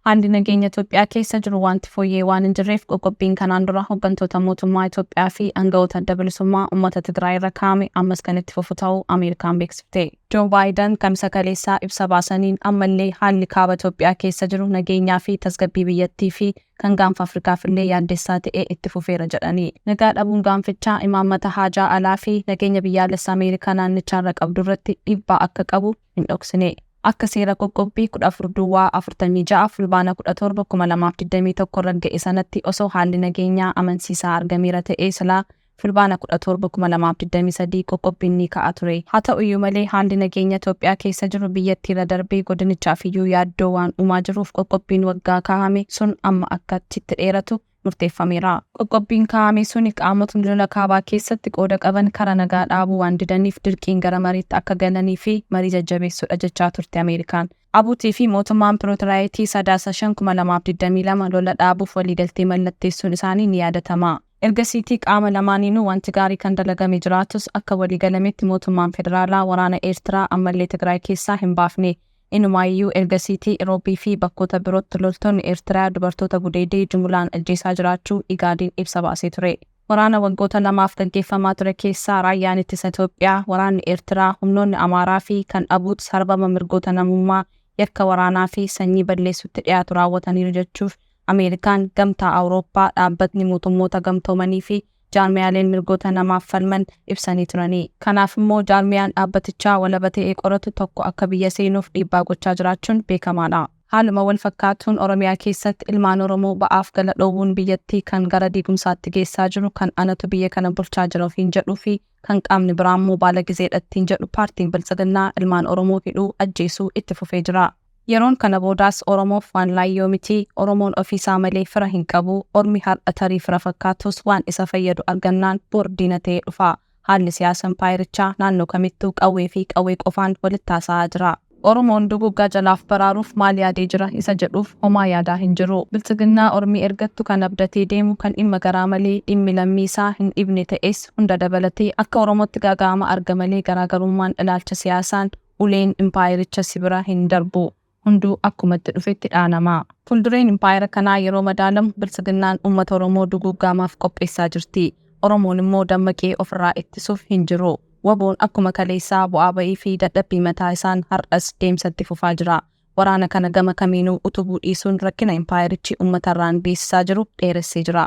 Haalli nageenya Itoophiyaa keessa jiru wanti fooyyee waan hin jirreef qoqqobbiin kanaan dura hooggantoota mootummaa Itoophiyaa fi aangawoota Adda Bilisummaa Uummata Tigraay irra kaa'ame ammas kan itti fufu ta'uu Ameerikaan beeksifte. Joo Baayidan Kamisa kaleessaa ibsa baasaniin ammallee haalli kaaba Itoophiyaa keessa jiru nageenyaa fi tasgabbii biyyattii fi kan gaanfa Afrikaaf illee yaaddessaa ta'ee itti fufeera jedhani. Nagaa dhabuun gaanfichaa imaammata haajaa alaa fi nageenya biyyaalessa Ameerikaa naannichaarra qabdu irratti dhiibbaa akka qabu hin dhoksine. Akka seera qoqqobbii 14 duwwaa 46 Fulbaana 17, 2021 ragga'e sanatti osoo haalli nageenyaa amansiisaa argameera ta'ee silaa Fulbaana 17, 2023 qoqqobbiin ni ka'a ture. Haa ta'uyyuu malee haalli nageenya Itoophiyaa keessa jiru biyyattiirra darbee godinichaaf iyyuu yaaddoo waan uumaa jiruuf qoqqobbiin waggaa kaahame sun amma akka achitti dheeratu murteeffameera. Qoqqobbiin kaa'ame suni qaamotni lola kaabaa keessatti qooda qaban kara nagaa dhaabuu waan didaniif dirqiin gara mariitti akka galanii fi marii jajjabeessuudha jechaa turte Ameerikaan. ABUT fi mootummaan Pirootiraayitii Sadaasa 5, 2022 lola dhaabuuf waliigaltee mallatteessuun isaanii ni yaadatama. Ergasiitii qaama lamaaniinuu wanti gaarii kan dalagame jiraatus akka waliigalametti mootummaan federaalaa waraana Eertiraa ammallee Tigraay keessaa hin baafne. Inumaayyuu ergasiitii Iroobii fi bakkoota birootti loltoonni Eertiraa dubartoota gudeedee jumulaan ajjeesaa jiraachuu Igaadiin ibsa baasee ture. Waraana waggoota lamaaf gaggeeffamaa ture keessaa raayyaan ittisa Itoophiyaa, waraanni Eertiraa, humnoonni Amaaraa fi kan ABUT sarbama mirgoota namummaa, yakka waraanaa fi sanyii balleessutti dhiyaatu raawwataniiru jechuuf Ameerikaan, Gamtaa Awurooppaa, Dhaabbatni Mootummoota Gamtoomanii fi jaarmiyaaleen mirgoota namaaf falman ibsanii turani. Kanaaf immoo jaarmiyaan dhaabbatichaa walaba ta'ee qoratu tokko akka biyya seenuuf dhiibbaa gochaa jiraachuun beekamaadha. Haaluma wal fakkaatuun Oromiyaa keessatti ilmaan Oromoo ba'aaf gala dhoowwuun biyyattii kan gara diigumsaatti geessaa jiru kan anatu biyya kana bulchaa jira ofiin jedhuu fi kan qaamni biraa immoo baala gizeedha ittiin jedhu paartiin Biltsiginnaa ilmaan Oromoo hidhuu, ajjeesuu itti fufee jira. Yeroon kana boodaas Oromoof waan laayyoo miti. Oromoon ofiisaa malee fira hin qabu. Ormi har'a tarii fira fakkaatus waan isa fayyadu argannaan bor diina ta'ee dhufa. Haalli siyaasa impaayerichaa naannoo kamittuu qawwee fi qawwee qofaan walitti haasa'aa jira. Oromoon duguuggaa jalaa of baraaruuf maal yaadee jira isa jedhuuf homaa yaadaa hin jiru. Biltsiginnaa ormi ergattu kan abdatee deemu kan dhimma garaa malee dhimmi lammii isaa hin dhibne ta'es hunda dabalatee akka Oromootti gaaga'ama arga malee garaagarummaan ilaalcha siyaasaan uleen impaayericha si bira hin darbu. Hunduu akkuma itti dhufetti dhaanama. Fuuldureen impaayera kanaa yeroo madaalamu Biltsiginnaan uummata Oromoo duguuggaamaaf qopheessaa jirti. Oromoon immoo dammaqee ofirraa ittisuuf hin jiru. WBOn akkuma kaleessaa bu'aa ba'ii fi dadhabbii mataa isaan har'as deemsa itti fufaa jira. Waraana kana gama kamiinuu utubuu dhiisuun rakkina impaayerichi uummatarraan geessisaa jiru dheeressee jira.